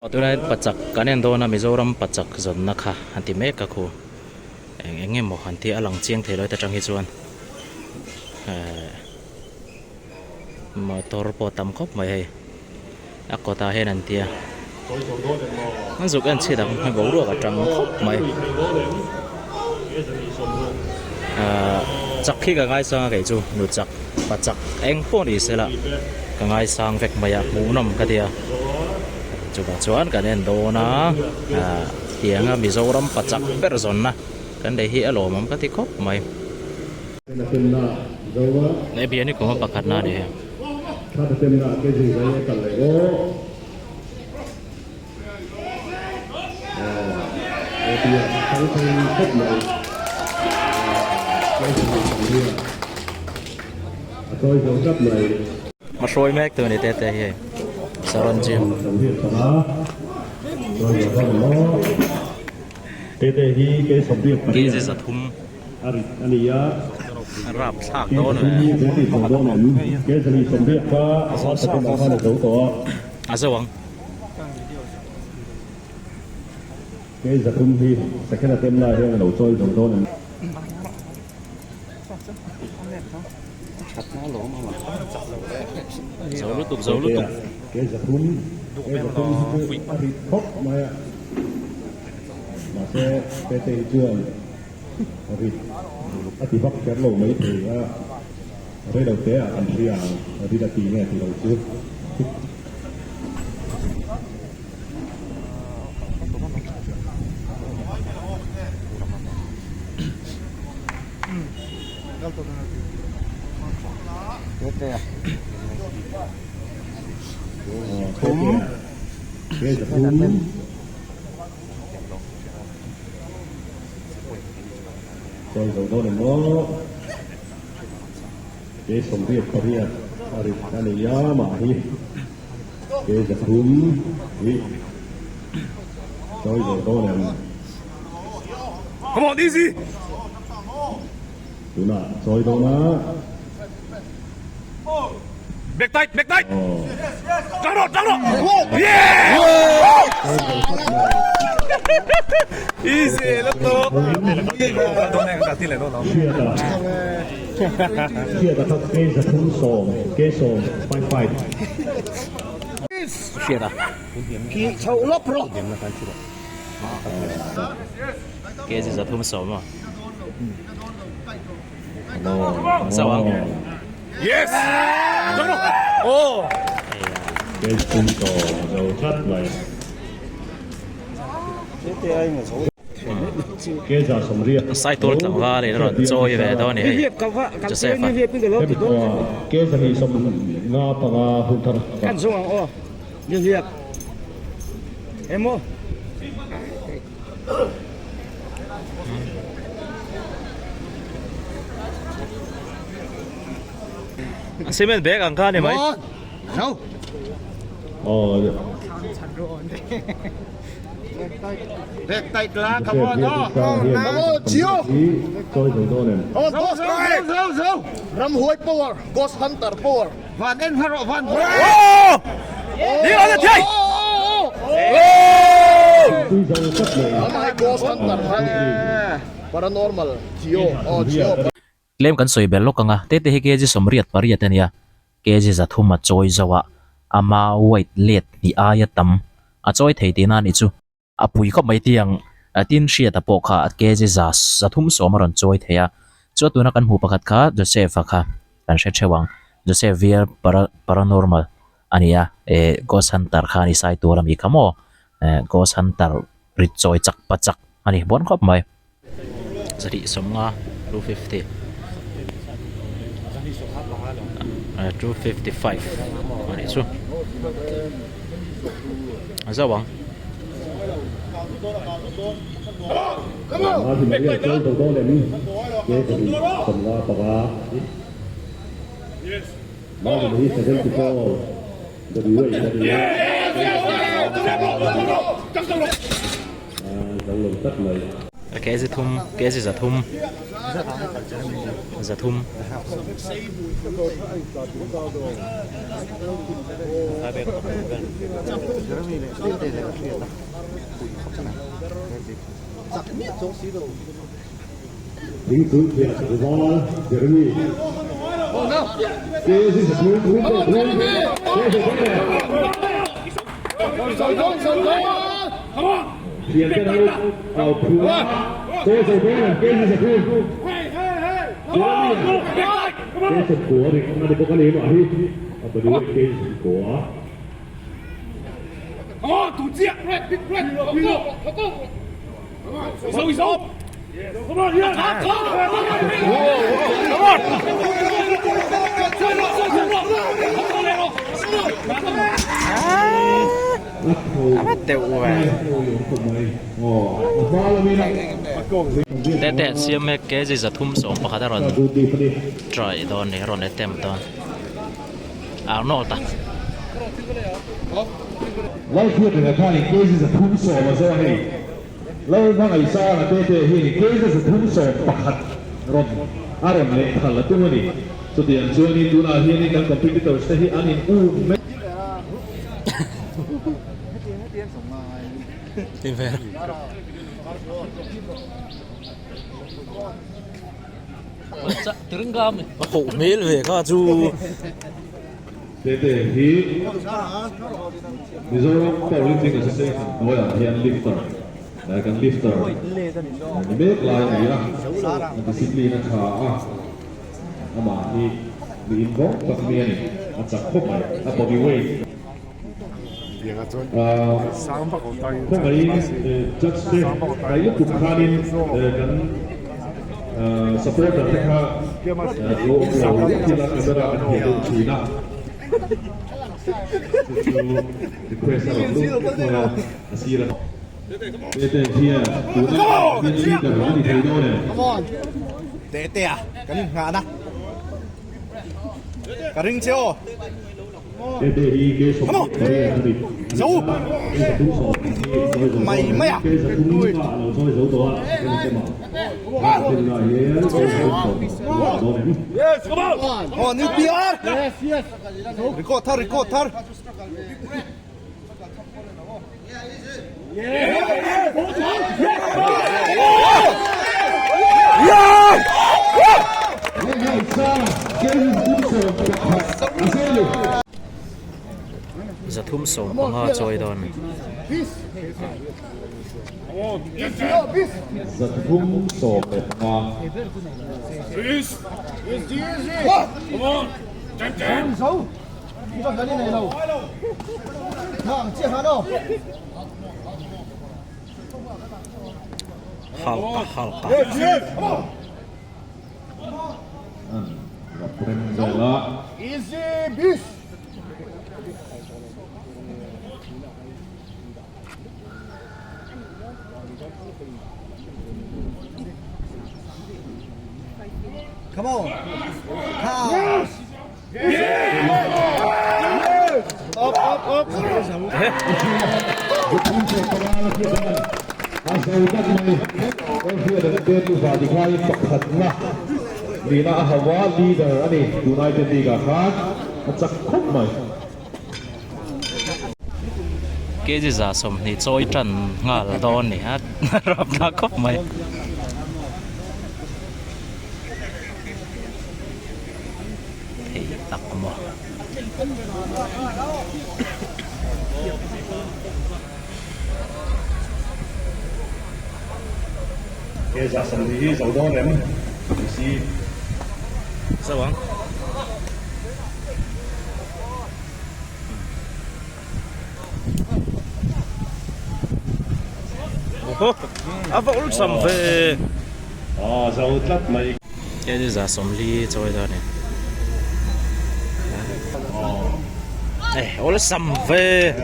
Tunah hian pachak kan en dawn a Mizoram pachak zawnna kha an ti mek a khu eng eng emaw han tih a lang chiang thei lo heta tang hi chuan ehh motor pawh a tam khawp mai hei a kawtah hian an tia an zuk en chhit ang boruak a tang khawp mai ahh chak hi ka ngaisang a kei chu nu chak pa chak eng pawh ni se la ka ngaisang vek mai a hmuhnawm ka tia chuvang chuan kan en dawn a ahh tianga Mizoram pa chak ber zawnna kan nei hi a lawmawm ka ti khawp mai. He bian hi kum a pakhat na a ni heng. Hmahruai mek tu a ni te te hi hei Saron Gym. Kg 300. Rap thlak dawn ve. A zo ang. Zo lutuk zo lutuk. Rit a ti vak kher lo mai thei a, rei lo te ah kan hria ang, rit a ti nge ti lo chu. Sawi zo dawn em aw? Ke 88 a rit a nei a mah hi ke 300 hi sawi zo dawn em? Come on easy! Tunah sawi dawn a. Back tight, back tight! Tang rawh, tang rawh! Yeah! Easy lutuk! Hriata kha ke 310, ke 10, five five. Hriata. Ke 310 a. Zo ang. Yes! Oh! Saitual tlangval in a rawn chawi ve dawn a ni hei Joseph a. Cement bag ang kha a ni mai. Tlem kan sawi ber lawk ang a, tete hi kg 88 a nia, kg 300 a chawi zo a, ama weight let hnih aia tam a chawi thei tihna a nih chu. A pui khawp mai tiang tin hriata pawh kha kg 310 a rawn chawi thei a, chuan tuna kan hmuh pakhat kha Joseph-a kha kan hre theuh ang, Joseph Vial Paranormal a ni a, eh Ghost Hunter kha a ni Saitual ami kha maw, eh Ghost Hunter rit chawi chak pa chak a ni bawn khawp mai. 250, 250, 255 a nih chu a zauh ang. Kg thum kg zathum zathum. Tete siam mek kg 311 a rawn try dawn a ni a rawn attempt dawn Arnold a. Lalhmangaihsanga Tete hian i keiza 311 rawn a rawn lehthal a tum a ni. Chutiang chuanin tunah hianin kan competitors te hi an in um mek. A hoh hmel ve kha chu. Tete hi Mizoram Powerlifting Association hnuaiah hian lifter, kan lifter ni mek lai a ni a, a discipline a tha a, amah hi mi invawng tak mi a ni, a chak khawp mai, a body weight Khawngaihin judge te hnai lutuk khanin kan supporter te kha lo awm lo lek ila camera kan hmu deuh thin a, chu chu request a rawn lut vek mai a, a sir a Tete hian tuna hian leader a ni thei dawn em? Tete a kan inngahna ka ring che aw. Mai mai a. Oh, new PR. Record thar, record thar. 315 chawi dawn. 315. Halka halka. Come on. Yes. Nihna a hau a, leader a ni. United League ah khan a chak khawp mai. Kg 120 chawi tan nghal dawn a ni a, rapna khawp mai. Thei tak maw. He zah 70 hi zo dawn em ni si. Zo ang. A va awlsam ve. Aw zo tlat mai. Kg 140 chawi dawn e. Eh awlsam ve.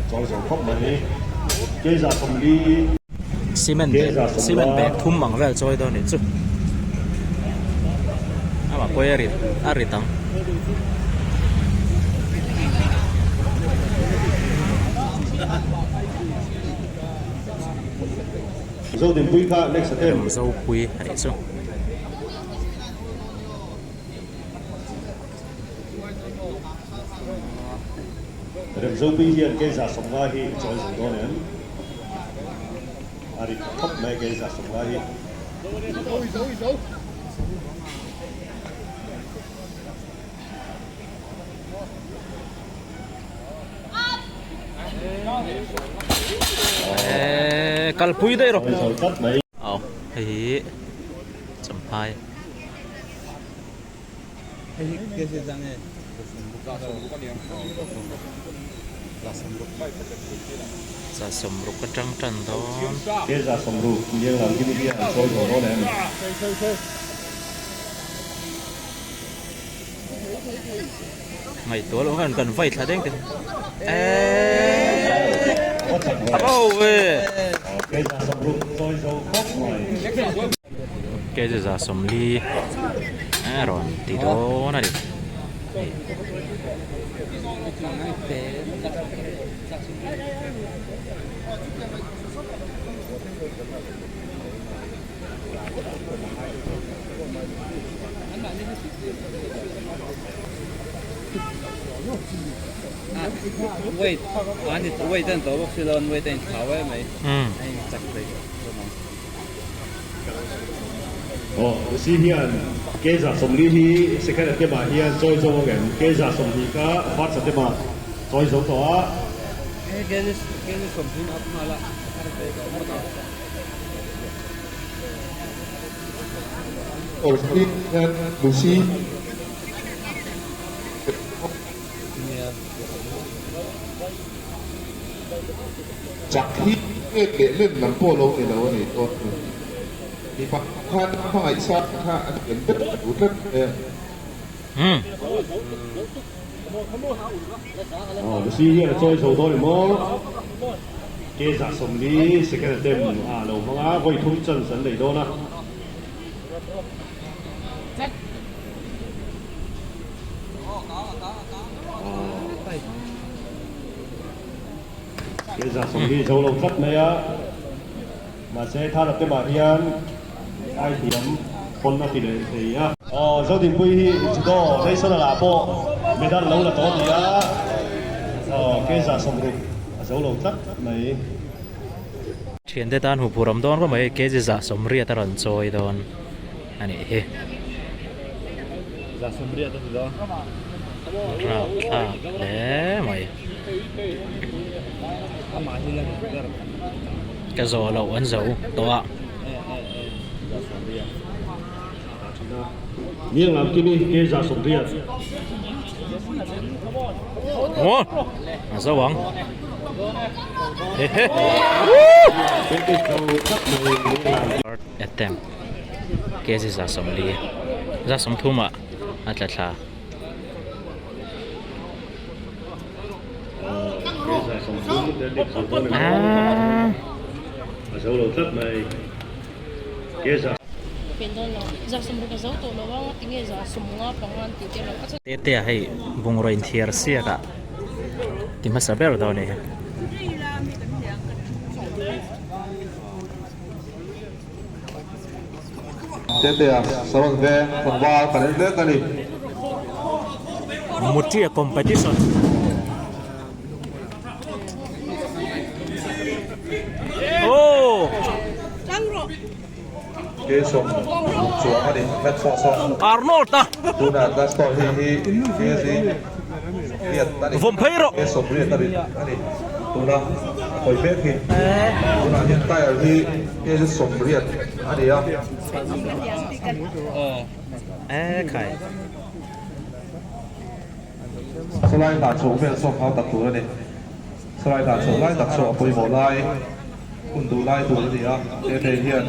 Chawi zo khawp mai. Kg 140. Cement bag cement bag thum ang vel chawi dawn nih chu. Amah pawh hi a rit a rit ang. Zodinpuii kha next attempt. Remzopui a nih chu. Remzopui hian keiza sawmnga hi i chawi zo dawn em? A rit khawp mai keiza sawmnga hi. Eee kalpui daih rawh. Aw hei hi champhai. Za sawmruk atang tan dawn. Ngaihtuah loh khan kan vai thla deng te eeeee a bo ve kg 40 a rawn ti dawn a ni hei. Lucy hian kg 40 hi second attempt ah hian chawi zo ang em? Kg 20 kha first attempt ah chawi zo tawh a. Chak hi let leh len lam pawh lo ni lo a ni dawn chu. Mi pakhat khan a hmangaih sa kha a thiam vek lo tlat e. Lucy hian a chawi zo dawn em aw? Ke 40 second attempt a lo hmang a, vawi thum chance an nei dawn a. Ke 40 zo lo tlat mai a, mahse third attempt ah hian ai thiam pawn a ti leh thei a. Aw Zodinpui hi judo national ah pawh medal lo la tawh a ni a, aw ke 60 a zo lo tlat mai. Thiante tan huphurh awm dawn khawp mai, kg 80 a rawn chawi dawn a nih hi. 80 a ni dawn. Rap thlak hle mai. Amah hi la rit ber. Ka zawh loh an zo tawh a. Aw a zo ang hehe attempt kg 40 30 ah a tla thla. Tetea hei bungraw inthiar siak ah ti hmasa ber dawn a ni. Tetea saron veng tlangval kan en mek a ni. Mutia competition. Oh! Keisawm chuang a ni mat sawh sawh. Arnold a. Tuna kan store hi hi KG riat a ni. Vawm phei rawh. Keisawm riat a ni a ni. Tuna a kawi mek hi. Tunah hian tyre hi KG 80 a ni a. E khai. Chulai hna chhoh vel sawm hau tak tur a ni. Chulai hna chhoh lai tak saw a pawimawh lai, hun duh lai tur a ni a. He phei hian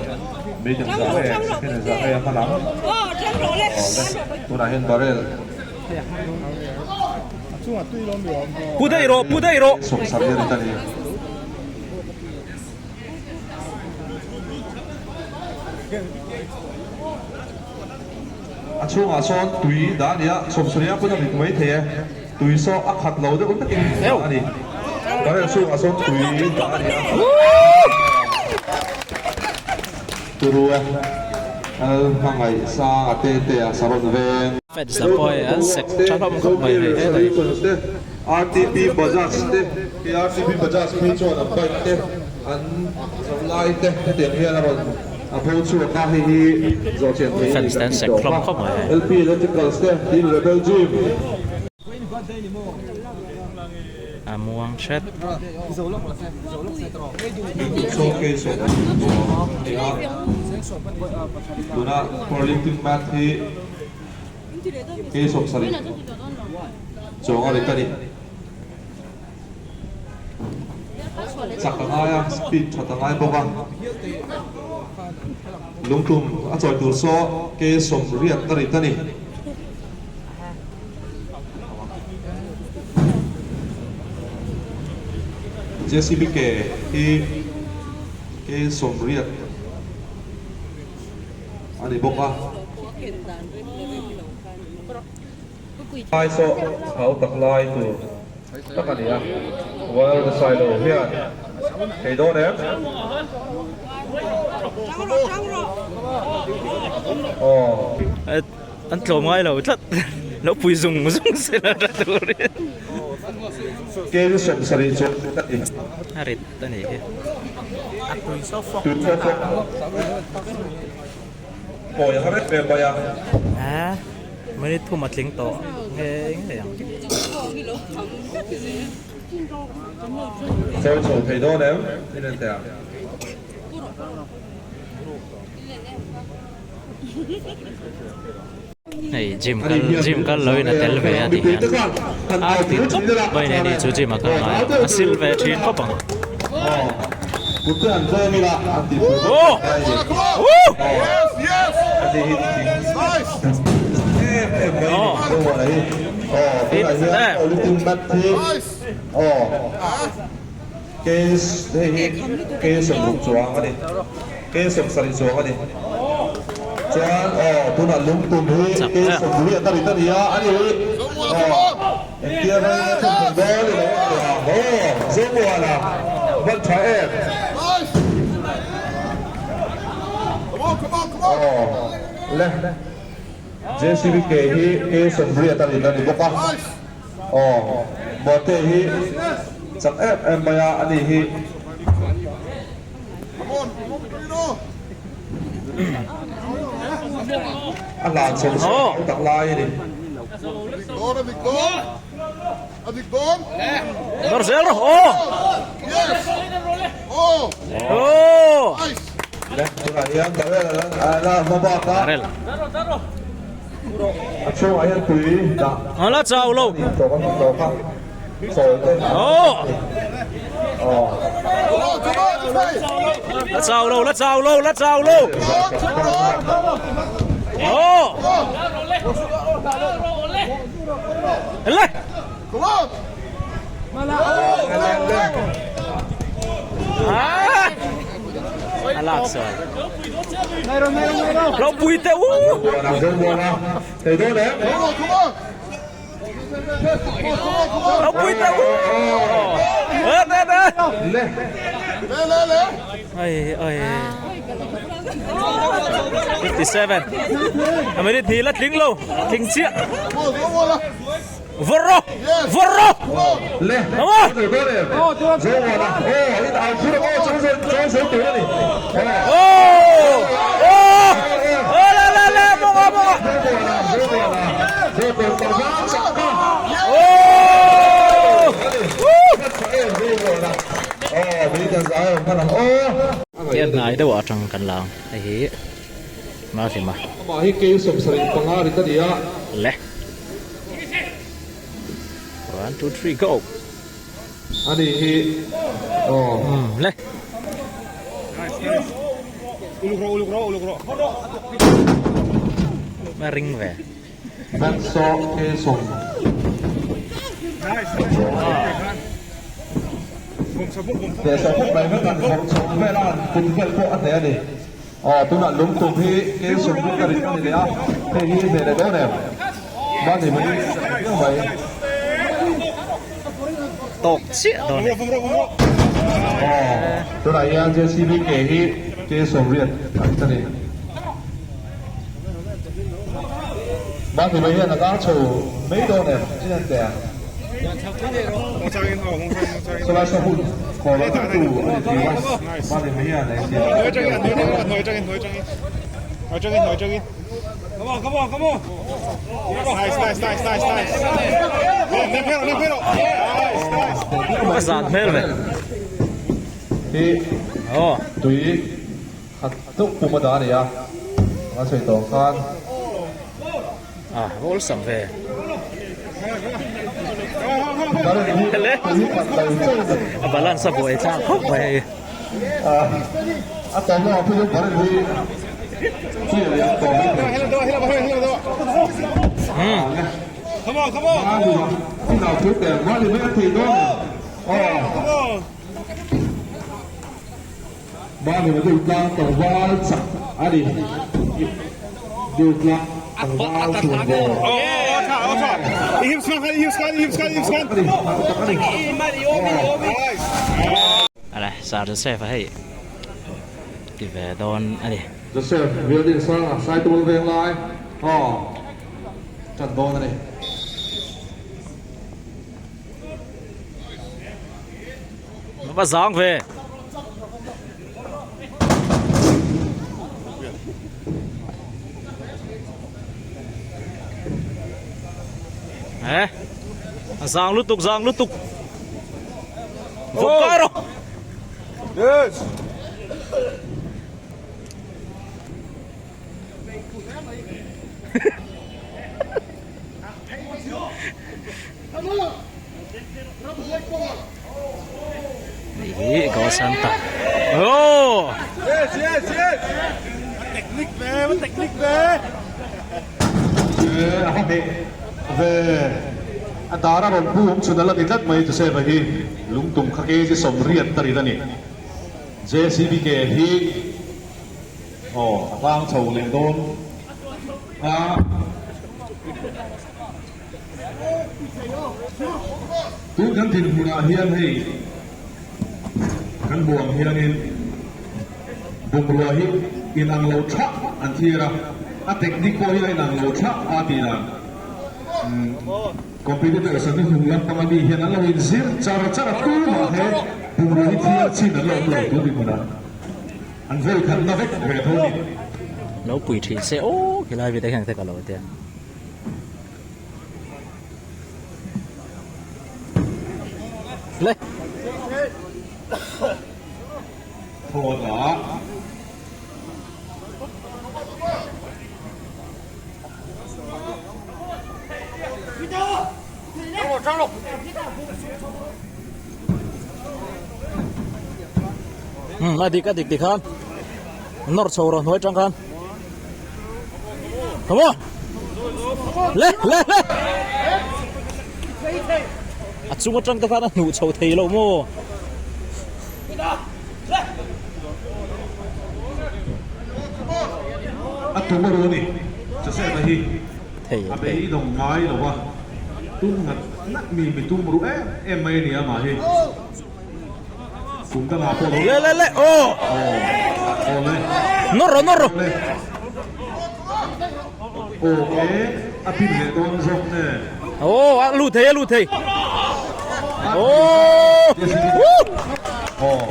meeting zah nge, second zah nge a hman ang. Awle, tunah hian barrel. Pu daih rawh, pu daih rawh. 70 a ni ta ni. A chhungah sawn tui dah a ni a, 70 pawn a rit mai thei e. Tui saw a khat lo deuh takin dah a ni. Barrel chhungah sawn tui dah a ni a. Turu e. Lal hmangaih sang a te te a Saron veng. Fans lam pawh hei an sek tha hlawm khawp mai hei he te. RTP Bajaj te, hei RTP Bajaj phei chuan an bike te an zo lai te hetiang hian a rawn a pho chhuak a, hei hi zawh chian theih a ni kan tih tawh kha. LP Electricals te, tin Rebel Gym. A muang hret. Showcase awm chuang a ni a, tuna powerlifting mat hi Case 70 chuang a rit a ni. Chak a ngai a, speed that a ngai bawk a. Lungtum a chawi tur saw case 80 a rit a ni. JCB ke hi case 80 a ni bawk a. Lai saw hau tak lai tur tak a ni a, World Sailo hian thei dawn em? Aw. An tlawm ngai lo tlat, lo pui zung zung se la tha turin. Kei 70 chuan a ni. A rit a nih hi. A tui saw fawk. Kawi har em em mai a. A minute thum a tling tawh ngei ngei ang. Chawi chho thei dawn em? I len teh ang. Hei gym kal gym kal lo in a tel ve a ti hian a ti tawp mai ni chu gym a kal ngai a sil ve thin khawp ang. Aw Chuan aw tunah lungtum hi kei 80 a rit a ni a, a ni hi aw engtia rei nge thun thun dawn i lo en teh ang aw Zomuana hman tha em aw le JCB ke hi kei 80 a rit a ni bawk a aw Muante hi chak em em mai a a ni hi. A hlan chho chho tak lai a ni. Nawr zel rawh aw. Aw. Le tunah hian Darrell a la hma bak a. Darrell. A chhungah hian tui dah. A la chau lo. Tawk a tawk a. Chawi te. Aw. Aw. La chau lo, la chau lo, la chau lo. Aw. Le. Ah. A lak sawi. Lo pui teh u. Thei dawn em? Lo pui teh u. Ê ê ê. Ai ai. 57. A minute hnih la tling lo. Tling chiah. Vawrh rawh! Vawrh rawh! Come on! Oh! Oh! Oh la la la! Mawnga mawnga! Oh! Woo! Tia hnai deuh atang kan lang hei hi Malhima. Le. One, two, three, go. Ani hi aw. Le. Uluk rawh, uluk rawh, uluk rawh. Ma ring ve. Matt saw ke sawm. Teh sawm khawp mai vek an khawm chho vel a an kut vel pawh a hneh a ni. Aw tunah lungtum hi kei sawmhnih ka rit a ni leh a, hei hi hmeh leh dawn em? Mahni mai viau mai. Tawk chiah dawn e. Aw tunah hian JCB ke hi. K 80 a hit a ni. Mahni mai hian a kang chho mai dawn em chin an teh ang. Chulai saw hun khaw lo tak tu a ni thin a, mahni mai hian engtin Hi tui khat deuh pum a dah a ni a, a sawi tawh ang khan. A awlsam ve. A balance a buai thlak khawp mai hei. A tawm lamah phei chuan barrel hi tui a liam tawh mai thei. Mahni Durtlang tlangval chak a ni. Durtlang tlangval chhungkaw. Ala Sir Joseph a hei ti ve dawn a ni. Joseph building sanga Saitual veng lai aw tan dawn a ni. Va zang ve. Eh. A zang lutuk zang lutuk. Vawk kai rawh. Yes. Hei hi Goa Santa oh A dar a rawn pu awm chhun a la ni tlat mai Joseph-a hi lungtum kha kg 80 a rit a ni. JCB ke hi aw a tlang chho leh dawn a. Tun kan dinhmunah hian hei kan hmuh ang hianin bungrua hi inang lo thlah an thlir a, a technique pawh hi a inang lo thlah a tih dan competitors an hnung lampang ami hian an lo inzir char char a, tumah he bungrua hi thiar chin an lo awm lo tun dinhmunah an vawi khatna vek ve tho a ni. Lo pui thin se aw khilai vite hian ka lo tia. Le. Thawhna. A dik a dik tikhan nawr chho rawh hnuai tang khan. Come on. Le le le. A chung atang te khan a hnuh chho thei lo maw. A tum a ru a ni. Joseph a hi a beidawng ngai lo a, tum ngat ngat mi mi tum ru em em mai a ni amah hi. Kum dangah pawh lo. Le le le aw. Aw le. Nawr rawh nawr rawh. Le. Aw e a pin leh dawn zawk nge. Aw a lut thei a lut thei. Aw. Aw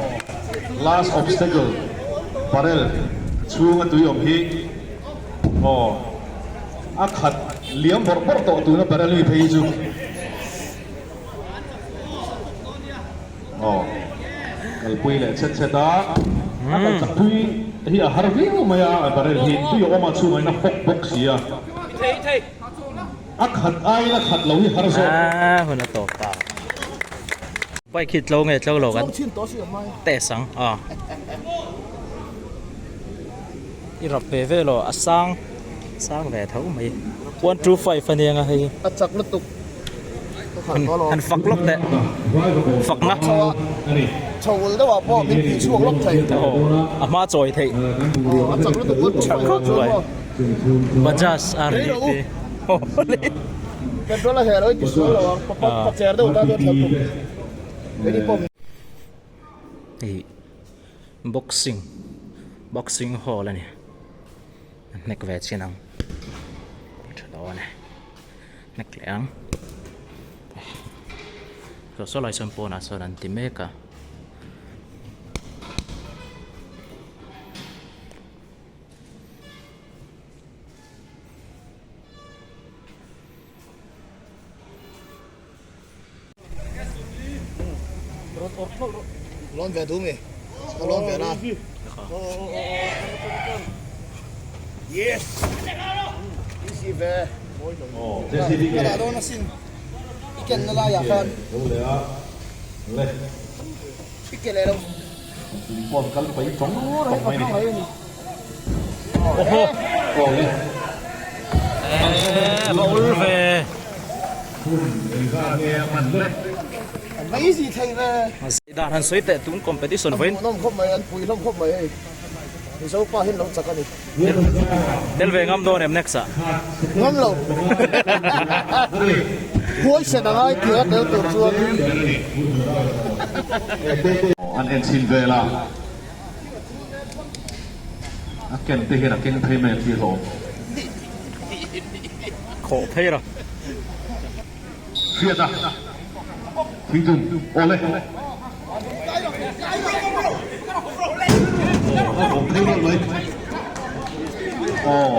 last obstacle barrel chhunga tui awm hi aw a khat liam bawrh bawrh tawh tuna barrel mi phei hi chu. Aw, kalpui leh chhet chhet a, a kal chak pui hi a har viau mai a, barrel hi tui a awm a chhungah in a fawk bawk si a, a khat aiin a khat lo hi har zawk. A hun a tawp ta. Bike hi tlo nge tlo lo kan test ang a. I rap ve ve lo a sang sang ve tho mai 125 a nia nga hei. A chak lutuk. Han fak lawk teh fakna. Chho ul deuh ah pawh min tih chhuak lawk thei. A hma chawi theih. A chak lutuk pawh chak khawp mai. Bajaj a ri te. Petrol a heh lo i ti sual lo ang. Pa cher deuh tan chuan thla tum. Keini pawh Hei boxing. Boxing hall a ni. A hnek ve chin ang. Tha dawn e. Hnek leh ang. Saw saw lai sawn pawnah sawn an ti mek a. Lawn ve duh mi? Ka lawn ve la. Yes! Easy ve. Ka dah dawn asin. I ken na laiah khan. I ke leh lo. Dan han sawi teh tun competition vawiin. Hmuhnawm khawp mai, an pui hlawm khawp mai hei. Mizo pa hian lo chak a ni. Tel ve ngam dawn em next ah? Ngam lo. Huaisen a ngai tih a tel tur chuan. An en chhin vel a, a ken te hian a keng phei mai ang tih hlawm. Khawh phei ra. Hriat a, thingtum, awle. Aw, a awm phei rawlh mai. Aw.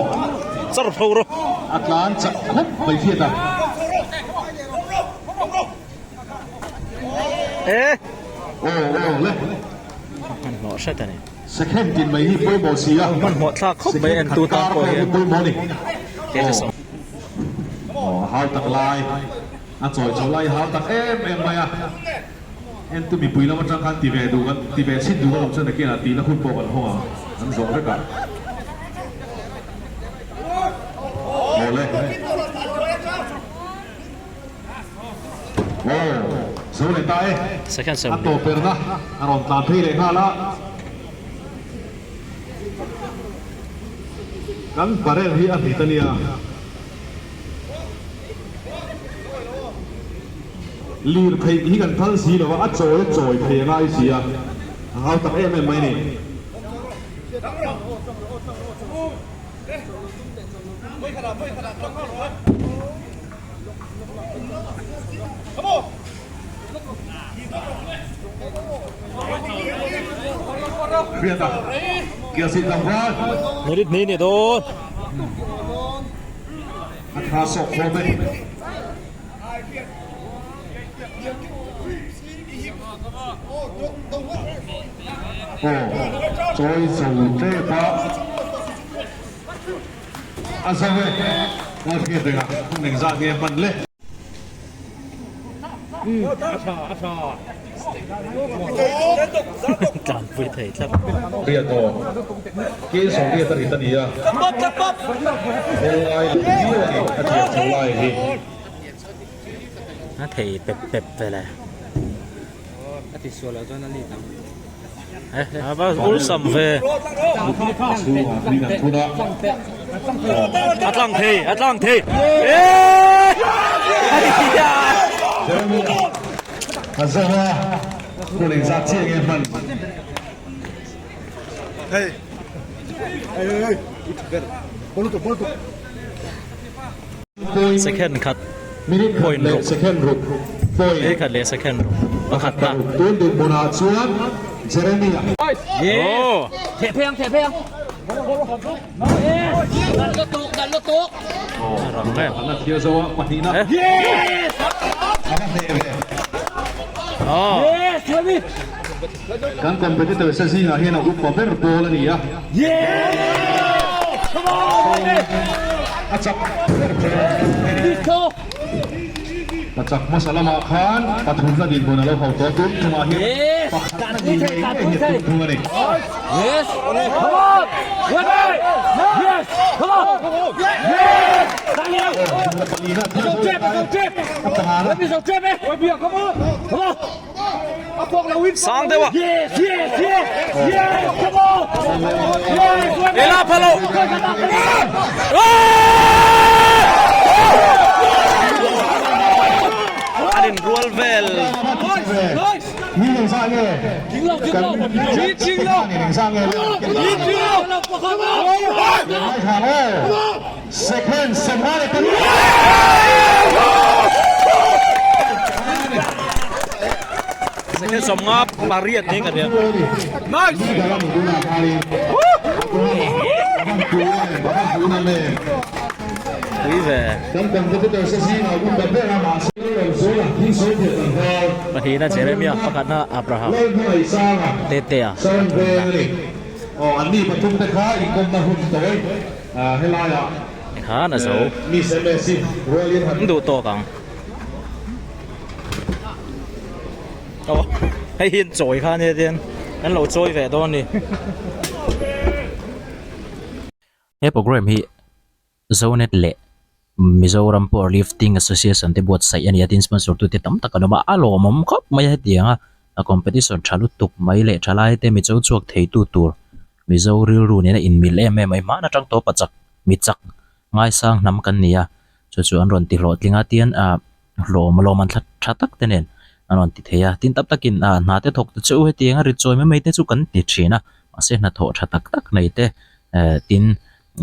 Char pho rawh. A tlan chak khawp mai hriat a. E. Aw, aw le. Hmanhmawh hret a ni. Second tin mai hi pawimawh si a. Hmanhmawh thlak khawp mai en tu tan pawh hian. Pawimawh a ni. Aw, a hau tak lai. A chawi chho lai hau tak em em mai a. Entu mipui lam atang khan ti ve duh kan ti ve chhin duh ka awm chuan nakinah tihna hun pawh kan hawng ang an zawh vek a. Awle. Aw, zo leh ta e. A tawperna a rawn tlan phei leh nghal a. Kan barrel hi a hnit a nia. Lir theih hi kan phal si lo a, a chawi a chawi thei a ngai si a, a hau tak em em mai a ni. Hriat a, Kiasih tlangval. Merit ni ni dawn. A tha sawk khawm e. Aw, chawi zo tep a. A zo e. Ka hriat reng a, hun engzat nge hman le. Tlanpui thei tlat. Riat aw. Ke sawmriat a rit a ni a. Hel lai lo viau a ni a thiam chho lai hi. A thei pep pep vel e. A ti sual ah chuan a lit ang. A va awlsam ve. Chhungah hming an thun a. A tlang thei, a tlang thei. Jeremy a zo a, hun engzat chiah nge hman? Hey. Hey hey hey. Second khat Minute khat leh second ruk point. Minute khat leh second ruk pakhat na. Tun dinhmunah chuan Jeremy-a. Oh. An la thlir zo a pahnihna. A va hneh ve. Kan competitors te zingah hian a upa ber pawl a ni a. A chak ber pawl a ni. A chak hmasa lamah khan pathumna dinhmun a lo hau tawh tum tumah hian pakhatna ni ngei ngei hi a tum thung a ni. Palina thil zo leh ta e. A pangana. Sang deuh a. Ela phalo. An in rual vel. Ni engzah nge kan judge te khanin engzah nge le an ken dan ang? Ngaithla ang aw. Second sawmnga leh pali. Second 58 niin ka hria. Nice! Pui ve. Pahnihna Jeremia, pakhatna Abraham, Tetea. Khan a zo. An duh tawk ang. Aw hei hi an chawi kha ania tian an lo chawi ve dawn a ni. He program hi Zonet leh Mizoram Power Lifting Association te buatsaih a ni a, tin sponsor tute tam tak an awm a, a lawmawm khawp mai a hetiang a, a competition tha lutuk mai leh thalai te mi cho chhuak theitu tur Mizo rilru nena inmil em em mai hman atang tawp a chak mi chak ngaisang hnam kan ni a, chu chu an rawn ti hlawhtling a tian ah hlawm lawm an thla tha tak te nen an rawn ti thei a, tin tam takin ah hna te thawk te chu hetiang a rit chawi mai mai te chu kan ti thin a, mahse hnathawh tha tak tak nei te eh tin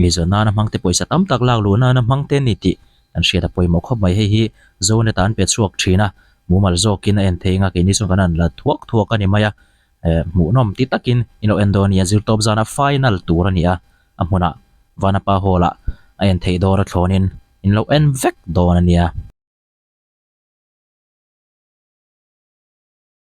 eizawn nana hmang te pawisa tam tak lak luh nana hmang te a ni tih kan hriat a pawimawh khawp mai, hei hi Zonet ah an pe chhuak thin a, mumal zawkin a en thei anga keini chuan kan han la thuak thuak a ni mai a, eh hmuhnawm ti takin in lo en dawn a ni a, zirtawp zana final tur a ni a. A hmunah Vanapa Hall ah a en theih dawn a thlawnin in lo en vek dawn a nia.